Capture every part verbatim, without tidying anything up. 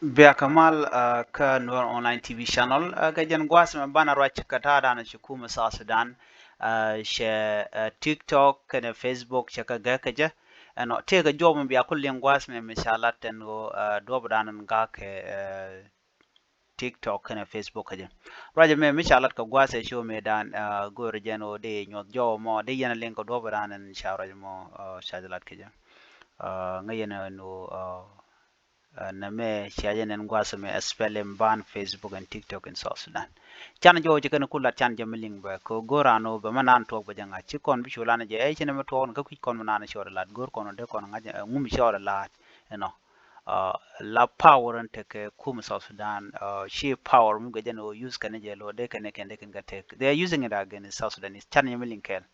Bia kɛ mal, uh, kä Nuer Online T V channel, uh, kɛ jɛn gua̱a̱th mɛ banɛ ruac kɛ ta̱a̱ danɔ ci kumɛ South Sudan, uh, cɛ, uh, TikTok kɛnɛ Facebook cɛ kɛ gɛk kɛ jɛ. Ɛnɔ tëëkɛ juɔk mɛ bia ku liŋ gua̱a̱th mɛ mɛ ca lat tɛn ɣöö, uh, duɔ̱p danɔ gak kɛ, uh, TikTok kɛnɛ Facebook kɛ jɛ. Ruacɛ mɛ mi ca lat kɛ gua̱a̱th ɛ show mɛ dan, uh, go̱o̱rɛ jɛn ɣöö dee nyuɔth jɔw mɔ dee yɛn a liŋ kɛ duɔ̱p danɔ ca ruac mɔ, uh, ca jɛ lat kɛ jɛ. Uh, ŋäc yɛn ɛn ɣöö, uh, Ɛ, nɛ mɛ cia jɛ nɛn gua̱a̱th mɛ S P L M ban Facebook and TikTok in South Sudan. Can jɔw ci kɛn ku lat can jɛ mi liŋ bɛ kɛ go̱o̱r an ɣöö bɛ mɛ naan tuɔɔk bɛ jɛ ŋa̱c ci kɔn bi cu lan jɛ ɛ ci nɛ mɛ tuɔɔk ni kä kui̱c kɔn mi naan cɔɔd lat go̱o̱r kɔn dee kɔn ŋa̱c ɛ ŋum cɔɔd lat. Ɛnɔ, ɛ, la power in tekɛ kum South Sudan, ɛ, ci power mi guic jɛ ni ɣöö use kɛn jɛ lo̱ dee kɛn kɛn dee kɛn kɛ tek. They are using it against South Sudanese. Can jɛ mi liŋ kɛɛl.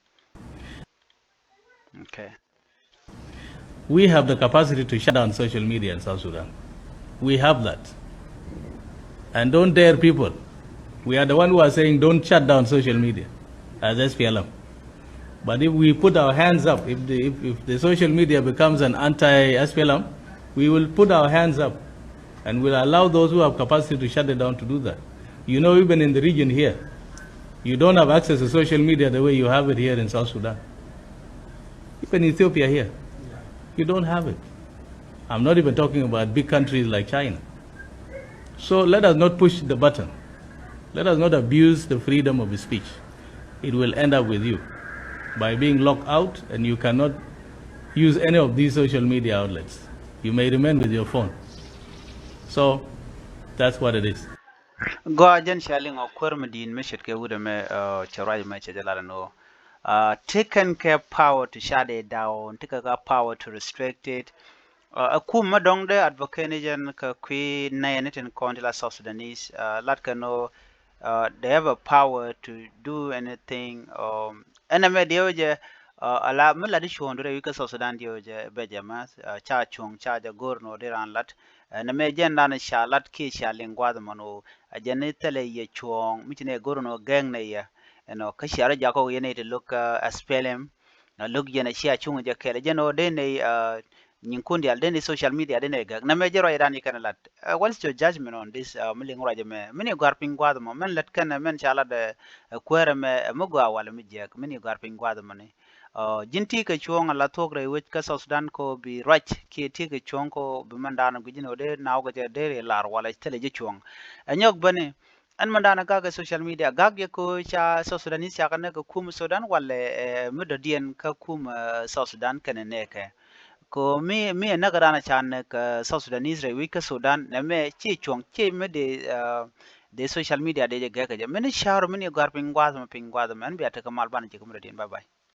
Okay. We have the capacity to shut down social media in South Sudan. We have that. And don't dare people. We are the one who are saying don't shut down social media as S P L M. But if we put our hands up, if the, if, if the social media becomes an anti-S P L M, we will put our hands up and will allow those who have capacity to shut it down to do that. You know, even in the region here, you don't have access to social media the way you have it here in South Sudan. Even Ethiopia here, you don't have it. I'm not even talking about big countries like China. So let us not push the button. Let us not abuse the freedom of speech. It will end up with you by being locked out and you cannot use any of these social media outlets. You may remain with your phone. So that's what it is. Gɔaa jɛn ca liŋ ɔ kuäär mi di̱i̱t mi ce̱tkɛ wut ɛmɛ, ɛ, cɛ ruac ɛmɛ cɛ jɛ lat ɛn ɣöö, ɛ, ti kɛn kɛ power to shut it down, ti kɛ kɛ power to restrict it. Ɛ, ɛ kum mi dɔ̱ŋ dee advocate ni jɛn kɛ kui̱ nɛy ni tin kɔn ti la South Sudanese, ɛ, lat kɛn ɣöö, ɛ, they have a power to do anything, ɛ, ɛn ɛmɛ diɛw jɛ, ɛ, ala mi lat i̱ cuɔ̱ɔ̱ŋ duɔ̱r ɛ wi̱c kä South Sudan diɛw jɛ bɛ jɛ mɛ, ɛ, ca cuɔ̱ɔ̱ŋ ca jɛ go̱o̱r ni ɣöö di raan lat. Ɛ, nɛmɛ jɛn dan ca lat kiɛ ca liŋ gua̱a̱th ɛmɔ ni ɣöö a jɛn ni thilɛ yɛ cuɔ̱ɔ̱ŋ mi ci nɛ go̱r ni ɣöö gɛŋ nɛ yɛ. Ɛnɔ kä cia rɔ jak kɔk yɛn nɛy ti lo̱k, ɛ, S P L M. Ɛ, lo̱k jɛn a cia cuŋ jɛ kɛl jɛn ɣöö dee nɛy, ɛ, nyinkun diaal dee nɛy social media dee nɛy gɛk. Nɛmɛ jɛ ruac dan ci kɛn lat. Ɛ, what is your judgment on this, ɛ, mi liŋ ruac ɛmɛ? Mini gɔ̱a̱r piny gua̱a̱th ɛmɔ mɛn lät kɛn ɛ mɛn ca lat, ɛ, ɛ kuäär ɛmɛ, ɛ mi gɔaa walɛ mi jiɛk, mini gɔ̱a̱r piny gua̱a̱th ɛmɔ ni? Ɔ, ji̱n ti kɛ cuɔ̱ɔ̱ŋ ala thuɔ̱k rɛy wec kä South Sudan kɔ bi ruac kiɛ ti kɛ cuɔ̱ɔ̱ŋ kɔ bi mɛn daanɔ gui̱c ni wä dee naw kɛ jɛ dee rɛy lar walɛ thilɛ jɛ cuɔ̱ɔ̱ŋ. Ɛ nyɔk bäni ɛn mɛn daanɔ gak kɛ social media gak jɛ kɔ ca South Sudanese ca kɛ näk kɛ kum Sudan walɛ, ɛ, mi dɔ̱diɛn kä kum, ɛ, South Sudan kɛnɛ nɛɛkɛ. Kɔ mi, mi ɛ näk daanɔ ca näk kɛ South Sudanese rɛy wec kä Sudan nɛmɛ ci cuɔ̱ɔ̱ŋ ci mi dee, ɛ, dee social media dee jɛ gɛk kɛ jɛ. Mini ca̱r mini gɔ̱a̱r piny gua̱a̱th mɛ piny gua̱a̱th mɛ ɛn bia tekɛ mal banɛ jɛ kɛ mi dɔ̱diɛn. Bye bye.